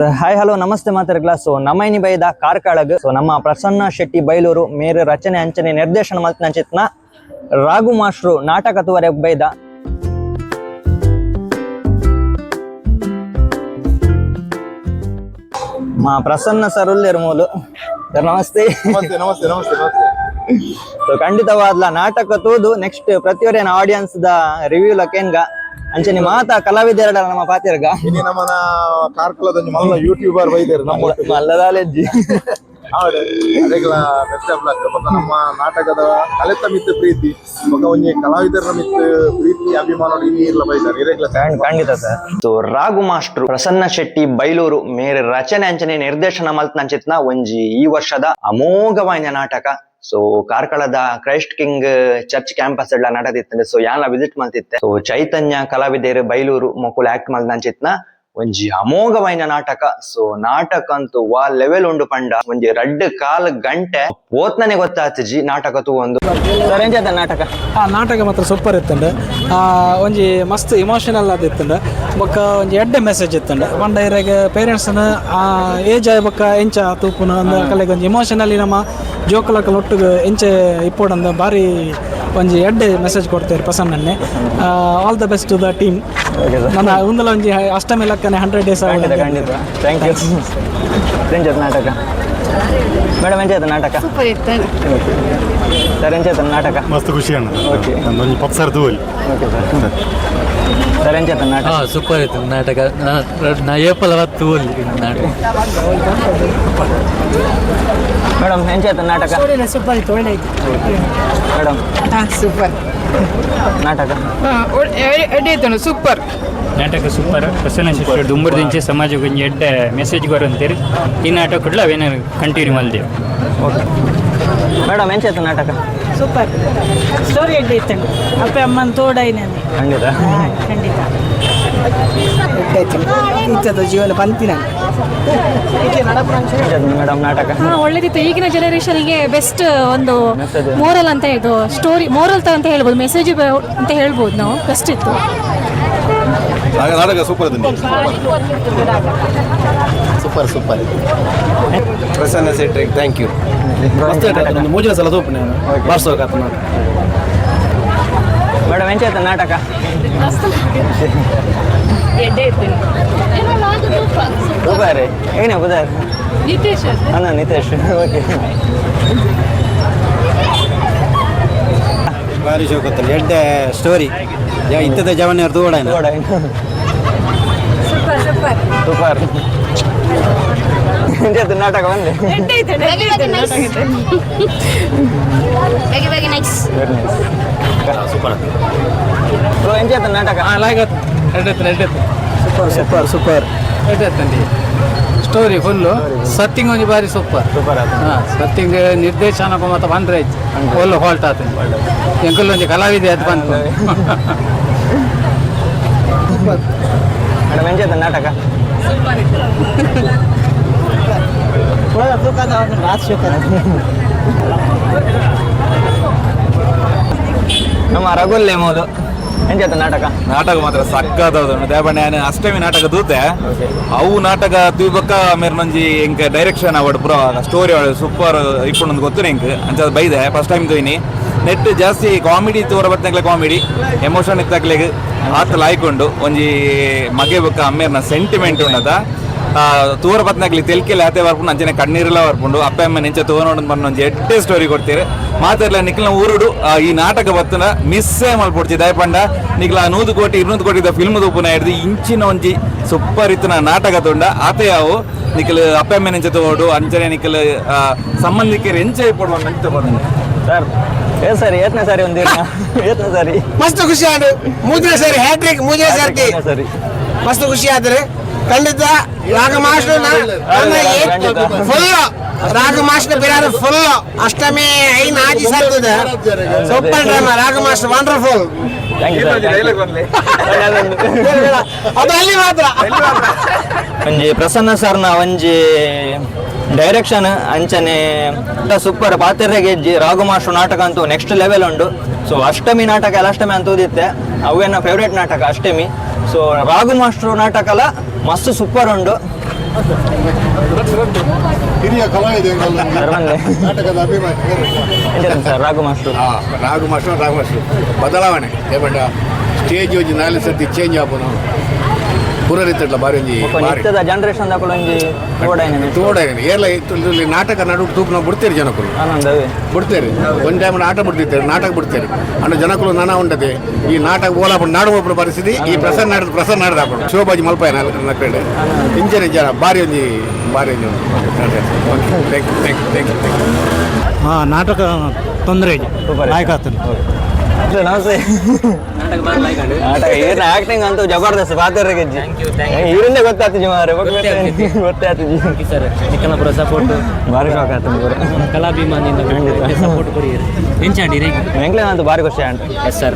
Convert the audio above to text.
Hi hello namaste ಮಾತಾಡ್ಗ್ಲ. ಸೊ ನಮೈನಿ ಬೈದ ಕಾರ್ಕಳಗ್. ಸೊ ನಮ್ಮ ಪ್ರಸನ್ನ ಶೆಟ್ಟಿ ಬೈಲೂರು ಮೇರು ರಚನೆ ಅಂಚನೆ ನಿರ್ದೇಶನ ಮಲ್ತಿನ ರಾಘು ಮಾಸ್ಟ್ರು ನಾಟಕ ತುವರೆ ಬೈದ. ಮಾ ಪ್ರಸನ್ನ ಸರ್ ಉಲ್ಲೇರು ಮೂಲು. ಸರ್ ನಮಸ್ತೆ. ನಮಸ್ತೆ ನಮಸ್ತೆ ನಮಸ್ತೆ ನಮಸ್ತೆ. ಸೊ ಖಂಡಿತವಾದ್ಲ ನಾಟಕ ತೂದು ನೆಕ್ಸ್ಟ್ ಪ್ರತಿಯೊರೇನ ಆಡಿಯನ್ಸ್ the review ಲಕೇನ್ಗ ಅಂಚನೆ ಮಾತಾ ಕಲಾವಿದೆರಡ ನಮ್ಮ ಪಾತಿರ್ಗ. ಇನಿ ನಮ್ಮನ ಕಾರ್ಕಳದ ಒಂಜಿ ಮಲ್ಲ ಯೂಟ್ಯೂಬರ್ ಬೈದೇರು ನಮ್ಮ ಒಟ್ಟಿಗೆ. ಮಲ್ಲದಾಲೆಜ್ಜಿ. ಹೌದು, ಅದಕ್ಕೆಲ್ಲ ಬೆಸ್ಟ್ ಆಫ್ ಲಕ್. ಬೊಕ್ಕ ನಮ್ಮ ನಾಟಕದ ಕಲೆತ ಮಿತ್ತು ಪ್ರೀತಿ ಬೊಕ್ಕ ಒಂಜಿ ಕಲಾವಿದರ ಮಿತ್ತು ಪ್ರೀತಿ ಅಭಿಮಾನ ಇನಿ ಇರ್ಲ ಬೈದಾರೆ ಇರೆಗ್ಲ. ಖಂಡಿತ sir. So Raghu master Prasanna Shetty Bailur ಮೇರೆ ರಚನೆ ಅಂಚನೆ ನಿರ್ದೇಶನ ಮಲ್ತ್ನಂಚಿತ್ನ ಒಂಜಿ ಈ ವರ್ಷದ ಅಮೋಘವಾಯಿನ ನಾಟಕ. ಸೊ ಕಾರ್ಕಳದ ಕ್ರೈಸ್ಟ್ ಕಿಂಗ್ ಚರ್ಚ್ ಕ್ಯಾಂಪಸ್ ಎಲ್ಲ ನಡದಿತ್ತಂಡೆ. ಸೊ ಯಾನ್ಲ ವಿಸಿಟ್ ಮಲ್ತಿತ್ತೆ. ಸೊ ಚೈತನ್ಯ ಕಲಾವಿದರು ಬೈಲೂರು ಮೊಕುಲು ಆಕ್ಟ್ ಮಲ್ತಂಚಿತ್ನ ಒಂಜಿ ಅಮೋಘವಾಯಿನ ನಾಟಕ. ಸೊ ನಾಟಕ ಅಂತೂ ವಾ ಲೆವೆಲ್ ಉಂಡು ಪಂಡ ಒಂಜಿ ರಡ್ಡ್ ಕಾಲ್ ಗಂಟೆ ಓತ್ನನೆ ಗೊತ್ತಾತಿಜಿ ನಾಟಕ ತೂ ಒಂದು. ಸರ್, ಎಂಚ ನಾಟಕ? ಆ ನಾಟಕ ಮಾತ್ರ ಸೂಪರ್ ಇತ್ತಂಡು. ಒಂಜಿ ಮಸ್ತ್ ಇಮೋಷನಲ್ ಆದ್ ಇತ್ತಂಡು. ಬೊಕ್ಕ ಒಂಜಿ ಎಡ್ಡೆ ಮೆಸೇಜ್ ಇತ್ತಂಡು. ಪಂಡ ಇರೆಗ್ ಪೇರೆಂಟ್ಸ್ನ ಏಜ್ ಆಯ್ ಬೊಕ್ಕ ಎಂಚ ತೂಪುನು ಅಂದ್ ಅಕಲೆಗ್ ಒಂಜಿ ಇಮೋಷನಲಿ ನಮ್ಮ ಜೋಕುಲಕಲ್ ಒಟ್ಟುಗು ಎಂಚ ಇಪ್ಪೊಡಂದು ಬಾರಿ ಒಂಜಿ ಎಡ್ಡೆ ಮೆಸೇಜ್ ಕೊಡ್ತೇವೆ ಪ್ರಸನ್ನನ್ನೇ. All the best to the team. ನನ್ನ ಉಂದಲ ಒಂಜಿ ಅಷ್ಟಮಿ ಲಕ್ಕನೆ 100 ಡೇಸ್. ಖಂಡಿತ ಖಂಡಿತ, thank you. ಎಂಚ ನಾಟಕ ಮೇಡಮ್? ಎಂಚ ನಾಟಕ? ಸೂಪರ್ ಇತ್ತು. ಸರ್, ಎಂಚ ನಾಟಕ? ಮಸ್ತ್ ಖುಷಿ ಅಣ್ಣ. Okay. ಒಂದೊಂದು ಪಪ್ಸರ್ ತೂವಲಿ. Okay sir. ಸರ್, ಎಂಚ ನಾಟಕ? ಹಾ, ಸೂಪರ್ ಇತ್ತು ನಾಟಕ. ನಾ ಏಪಲ ತೂವಲ್ಲಿ ನಾಟಕ. ಮೇಡಮ್, ಎಂಚ ನಾಟಕ? ಸೂಪರ್ ಇತ್ತು, ಒಳ್ಳೆ ಇತ್ತು. ಮೇಡಮ್? ಹಾಂ, ಸೂಪರ್. ನಾಟಕ? ಎಡ್ಡೆ ಇತ್ತು, ಸೂಪರ್. ನಾಟಕ ಸೂಪರ್. ಪ್ರಸನ್ನ ಶಿಷ್ಯರು ದುಂಬುರ್ದಿಂಚೆ ಸಮಾಜಕ್ಕೆ ಒಂಜಿ ಎಡ್ಡೆ ಮೆಸೇಜ್ ಕೊರಂತೀರಿ. ಈ ನಾಟಕ ಕೂಡಲ ಅವೇನ ಕಂಟಿನ್ಯೂ ಮಲ್ದೇವು. ಓಕೆ. ಮೇಡಮ್, ಎಂಚ ನಾಟಕ? ಸೂಪರ್ ಸ್ಟೋರಿ, ಎಡ್ಡೆ ಇತ್ತು. ಅಪ್ಪ ಅಮ್ಮನ ತೋಡೈನೆ. ಖಂಡಿತ. ಖಂಡಿತ. ಇತ್ತದ ಜೀವನ ಪಂತಿನ. ಎಂಚ ಮೇಡಮ್ ನಾಟಕ? ಹಾ, ಒಳ್ಳೇದಿತ್ತು. ಈಗಿನ ಜನರೇಷನ್ಗೆ ಬೆಸ್ಟ್ ಒಂದು Message. Moral ಅಂತ, ಇದು ಸ್ಟೋರಿ ಮೋರಲ್ ಅಂತ ಹೇಳ್ಬೋದು, ಮೆಸೇಜ್ ಅಂತ ಹೇಳ್ಬೋದು ನಾವು. ಬೆಸ್ಟ್ ಇತ್ತು. ನಾಟಕ ಸೂಪರ್ ಇದೆ. Super super. Prasanna ಶೆಟ್ರಿಗೆ thank you. ಮಸ್ತ್ ಮೂಜಿನ ಸಲ ತೂಪು ನಾನು ಬಾರ್ಸೋಕಾತ ನಾಟಕ. ಮೇಡಮ್, ಎಂಚ ನಾಟಕ? ಎಡ್ಡೆ ಇತ್ತು. ಸೂಪರ್. ಏನೇ ಬುಧಾರ್? ನಿತೇಶ್. ಅಣ್ಣ ನಿತೇಶ್, ಓಕೆ. ಬಾರಿ ಶೋಕತ್ತಲ್ಲ, ಎಡ್ಡೆ ಸ್ಟೋರಿ. ಇತ್ತದ ಜವನ ತೂವಡ. Super super. Super. ಎಂಚ ನಾಟಕ ಬಂದೆ? ಎಡ್ಡೆ ಇತ್ತು, ಎಡ್ಡೆ ಇತ್ತು ನಾಟಕ. Very very nice. Very nice. Super. Bro, ಎಂಚ ನಾಟಕ? ಎಡ್ಡೆ ಎಡ್ಡೆ. Super super super. ಎಡ್ಡೆ ಸ್ಟೋರಿ ಫುಲ್ಲು. ಸತ್ತಿಂಗ್ ಒಂಜಿ ಬಾರಿ ಸೂಪರ್. ಸೂಪರ್ ಆತು. ಹಾಂ, ಸತ್ತಿಂಗ್ ನಿರ್ದೇಶನ ಮತ್ತು ಬಂದ್ರೆ ಒಳ್ಳೆ ಫಾಲ್ಟ್ ಆತ. ಎಂಕಲ್ ಒಂಜಿ ಕಲಾವಿದೆ ಅದು ಬಂತು. ಮೇಡಮ್, ಎಂಚ ನಾಟಕ? ಸೂಪರ್ ಇತ್ತು. ನಮ್ಮ ರಘುಲ್ ಮೂಲು. ಎಂಚ ನಾಟಕ? ನಾಟಕ ಮಾತ್ರ ಸಕ್ಕತ್ತಾದ. ದೇವಣ್ಣ ಅಷ್ಟಮಿ ನಾಟಕ ದೂತೆ. ಅವು ನಾಟಕ ತೂಬಕ್ಕ ಮೇರ್ನೊಂಜಿ ಎಂಕ್ ಡೈರೆಕ್ಷನ್ ಅವಡ್ ಪೂರ ಸ್ಟೋರಿ ಅವಡು ಸೂಪರ್ ಇಪ್ಪುಂಡು ಗೊತ್ತು ಎಂಕ್. ಅಂಚ ಬೈದೆ ಫಸ್ಟ್ ಟೈಮ್ ತೂಯಿನಿ. ನೆಟ್ ಜಾಸ್ತಿ ಕಾಮಿಡಿ ತೂರ ಬತ್ತಂಗ್ಲೆ ಕಾಮಿಡಿ ಎಮೋಷನ್ ಇತ್ತಕ್ಲೆಗ್ ಆತ ಲಾಯ್ಕ್ ಉಂಡು. ಒಂಜಿ ಮಗೆ ಬೊಕ್ಕ ಅಮ್ಮೇರ್ನ ಸೆಂಟಿಮೆಂಟ್ ಉಂಡದ. ತೂರ ಬತ್ನಾಗ್ಲಿ ತೆಲ್ಕೆಲೆ ಆತೆ ಬರ್ಪುಂಡು, ಅಂಚನೆ ಕಣ್ಣೀರೆಲ್ಲ ಬರ್ಪುಂಡು. ಅಪ್ಪ ಅಮ್ಮ ನೆಂಚ ತೂವನೋಡು ಬಂದು ಒಂಜಿ ಎಡ್ಡೆ ಸ್ಟೋರಿ ಕೊಡ್ತೀರಿ. ಮಾತೆರ್ಲ ನಿಕ್ಲ ಊರುಡು ಈ ನಾಟಕ ಬತ್ತನ ಮಿಸ್ಸೇ ಮಲ್ಪೊಡ್ಚಿ. ದಯಪಂಡ ನಿಕ್ಲ 100 ಕೋಟಿ 200 ಕೋಟಿ ಫಿಲ್ಮ್ ತೂಪುನ ಹಿಡ್ದು ಇಂಚಿನ ಒಂಜಿ ಸೂಪರ್ ಇತ್ತಿನ ನಾಟಕ ತುಂಡ ಆತೆ ಯಾವು. ನಿಕ್ಲು ಅಪ್ಪ ಅಮ್ಮ ನೆಂಚ ತಗೋಡು, ಅಂಚನೆ ನಿಕ್ಲು ಸಂಬಂಧಿಕರು ಎಂಚ ಇಪ್ಪೊಡು ಅಂತ ಬಂದು. ಸರ್, ಏ ಸರಿ, ಏತ್ನೇ ಸಾರಿ ಒಂದಿರ್ನ ಏತ್ನೇ ಸಾರಿ? ಮಸ್ತ್ ಖುಷಿ ಆಡು. ಮೂರನೇ ಸಾರಿ ಹ್ಯಾಟ್ರಿಕ್, ಮೂರನೇ ಸರ್ತಿ. ಸರಿ. ಮಸ್ತ್ ಖುಷಿ ಆದ್ರೆ ಖಂಡಿತ ರಾಗ ಮಾಸ್ಟರ್ ಫುಲ್, ರಾಗ ಮಾಸ್ಟರ್ ಬಿರಾದ ಫುಲ್. ಅಷ್ಟಮಿ ಐನ್ ಆಜಿ ಸರ್ತದೆ. ಸೂಪರ್ ಡ್ರಾಮಾ, ರಾಗ master wonderful. Thank you sir. Dialogue ಬರ್ಲಿ. ಅದು ಅಲ್ಲಿ ಮಾತ್ರ. ಒಂಜಿ ಪ್ರಸನ್ನ ಸರ್ನ ಒಂಜಿ ಡೈರೆಕ್ಷನ್ ಅಂಚನೆ ಸೂಪರ್. ಪಾತೆರೆಗೆ ಜಿ ರಾಘು ಮಾಸ್ಟ್ರು ನಾಟಕ ಅಂತೂ ನೆಕ್ಸ್ಟ್ ಲೆವೆಲ್ ಉಂಡು. ಸೊ ಅಷ್ಟಮಿ ನಾಟಕ ಎಲ್ಲ ಅಷ್ಟಮಿ ಅಂತ ಓದಿತ್ತೆ. ಅವೇನ ಫೇವ್ರೇಟ್ ನಾಟಕ ಅಷ್ಟಮಿ. ಸೊ ರಾಘು ಮಾಸ್ಟ್ರು ನಾಟಕ ಎಲ್ಲ ಮಸ್ತ್ ಸೂಪರ್ ಉಂಡು. ಹಿರಿಯ ಕಲಾವಿದ ಧರ್ಮಂದೆ. ನಾಟಕದ ಅಭಿಮಾನಿ. ಎಂಚ sir Raghu master? Raghu master, Raghu master ಬದಲಾವಣೆ ಏಪಂಡ ಸ್ಟೇಜ್ ಒಂಜಿ ನಾಲ್ ಸರ್ತಿ ಚೇಂಜ್ ಆಪುನು ಪೂರ ರೀತಿಟ್ಲ ಬಾರಿ ಒಂಜಿ ಬೊಕ್ಕ ಬಾರಿ ಇತ್ತದ ಜನರೇಷನ್ ದಾಕುಲು ಒಂಜಿ ತೋಡಾಯಿನ. ತೋಡ ಏರ್ಲ ಇಲ್ಲಿ ನಾಟಕ ನಡು ತೂಪುನ ಬಿಡ್ತೀರಿ ಜನಕುಲು. ಆನಂದವೇ. ಬಿಡ್ತೇವೆ. ಒಂದು ಟೈಮ್ ಆಟ ಬಿಡ್ತಿರ್ತಾರೆ, ನಾಟಕ ಬಿಡ್ತೇವೆ. ಅಂದ್ರೆ ಜನಕುಲು ನಾನಾ ಉಂಟದೆ ಈ ನಾಟಕ ಓಲಾಪುಂಡು ನಾಡು ಒಬ್ಬರು ಪರಿಸ್ಥಿತಿ ಈ ಪ್ರಸನ್ನ ನಾಡ್ದು ಪ್ರಸನ್ನ ನಾಡ್ದು ಹಾಕೊಂಡು ಶಿವಬಾಜಿ ಮಲ್ಪಾಯ ನಕ್ಕಂಡೆ ಇಂಚನೆ ಜನ ಬಾರಿ ಒಂಜಿ ಬಾರಿ ಒಂಜಿ. Okay, thank you, thank you, thank you, thank you. ಹಾಂ, ನಾಟಕ ತೊಂದರೆ. ಸೂಪರ್. ಲಾಯ್ಕ್ ಆಗ್ತದೆ. ನಮಸ್ತೆ. ನಾಟಕ ಈರ್ನ ಆಕ್ಟಿಂಗ್ ಅಂತೂ ಜಬರ್ದಸ್ತ್ ಪಾತ್ರ ಗೆಜ್ಜಿ. ಈರಿಂದ ಗೊತ್ತಾಗ್ತದೆ ಮಾರ್ರೆ, ಗೊತ್ತೇ ಆಗ್ತದೆ. Sir, Chikkanapura support. ಭಾರಿ ಶಾಕ್ ಆಗ್ತದೆ ಪೂರ. ಕಲಾಭಿಮಾನಿಯಿಂದ ಸಪೋರ್ಟ್ ಕೊಡಿ. ಎಂಚಾಂಡಿ? ಎಂಕ್ಲೆ ಅಂತೂ ಭಾರಿ ಖುಷಿ ಆಂಟ್. Yes sir.